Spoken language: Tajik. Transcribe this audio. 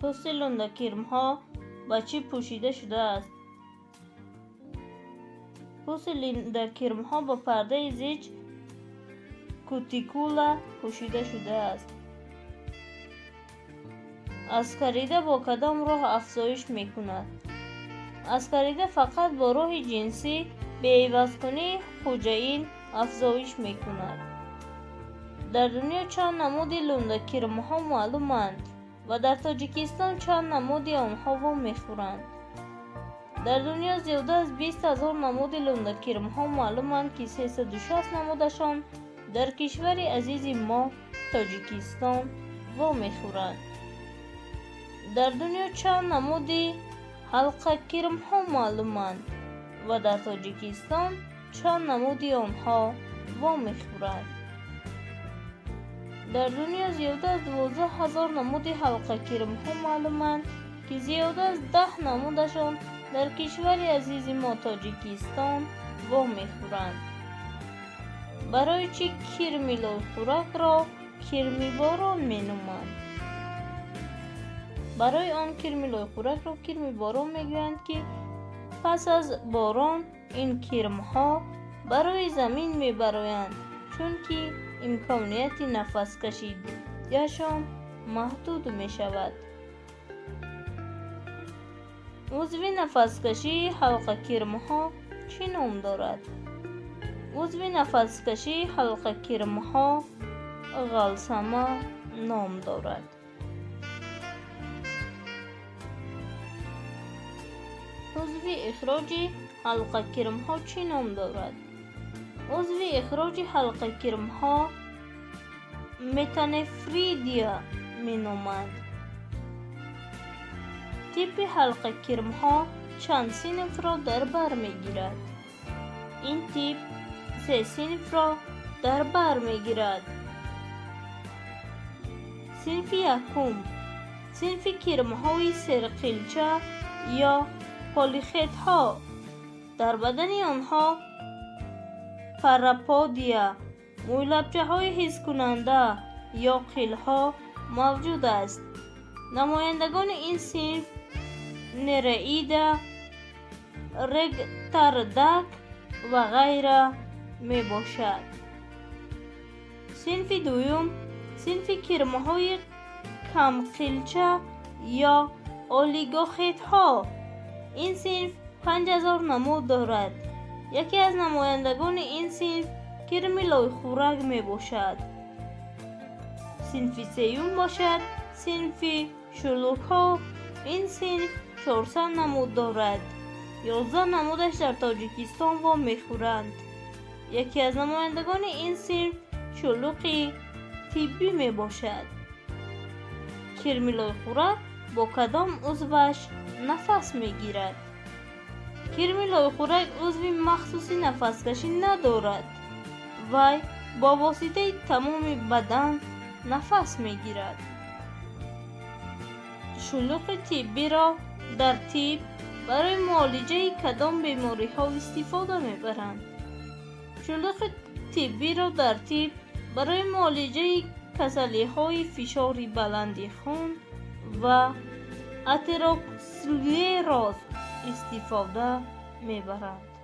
Пӯсти лӯндакирмҳо ба чӣ пӯшида шудааст? Пӯсти лӯндакирмҳо ба пардаи зич кутикула пӯшида шудааст. Аскарида бо кадом роҳ афзоиш мекунад? Аскарида фақат бо роҳи ҷинсӣ беивазкунии хуҷаин афзоиш мекунад. Дар дунё чанд намуди лӯндакирмҳо маълуманд ва дар Тоҷикистон чанд намуди онҳо вомехӯранд? Дар дунё зиёда аз 20 000 намуди лӯндакирмҳо маълуманд, ки 360 намудашон дар кишвари азизи мо Тоҷикистон вомехӯранд. Дар дунё чанд намуди ҳалқакирмҳо маълуманд ва дар Тоҷикистон чанд намуди онҳо вомехӯранд? Дар дунё зиёда аз 12 000 намуди ҳалқакирмҳо маълуманд, ки зиёда аз 10 намудашон дар кишвари азизи мо Тоҷикистон вомехӯранд. Барои чӣ кирми лойхӯракро кирми борон меноманд? Барои он кирми лойхӯракро кирми борон мегӯянд, ки пас аз борон ин кирмҳо ба рӯи замин мебароянд, чунки имконияти нафаскашиашон маҳдуд мешавад. Узви нафаскашии ҳалқакирмҳо чӣ ном дорад? Узви нафаскашии ҳалқакирмҳо ғалсама ном дорад. Узви ихроҷи ҳалқакирмҳо чӣ ном дорад? Узви ихроҷи ҳалқакирмҳо метанефридия меноманд. Типи ҳалқакирмҳо чанд синфро дар бар мегирад? Ин тип се синфро дар бар мегирад. Синфи якум: синфи кирмҳои серқилча ё полихетҳо. Дар бадани онҳо параподия, мӯйлабчаҳои ҳискунанда ё қилҳо мавҷуд аст. Намояндагони ин синф нереида, регтардак ва ғайра мебошад. Синфи дуюм: синфи кирмҳои камқилча ё олигохетҳо. Ин синф 5000 намуд дорад. Яке аз намояндагони ин синф кирми лойхӯрак мебошад. Синфи сеюм бошад синфи шулукҳо. Ин синф 400 намуд дорад. 11 намудаш дар Тоҷикистон вомехӯранд. Яке аз намояндагони ин синф шулуқи тиббӣ мебошад. Кирми лойхӯрак бо кадом узваш нафас мегирад? Кирми лойхӯрак узви махсуси нафаскашӣ надорад. Вай бо воситаи тамоми бадан нафас мегирад. Шулуқи тиббиро дар тиб барои муолиҷаи кадом бемориҳо истифода мебаранд? Шулуқи тиббиро дар тиб барои муолиҷаи касалиҳои фишори баланди хун ва атеросклероз истифода мебаранд.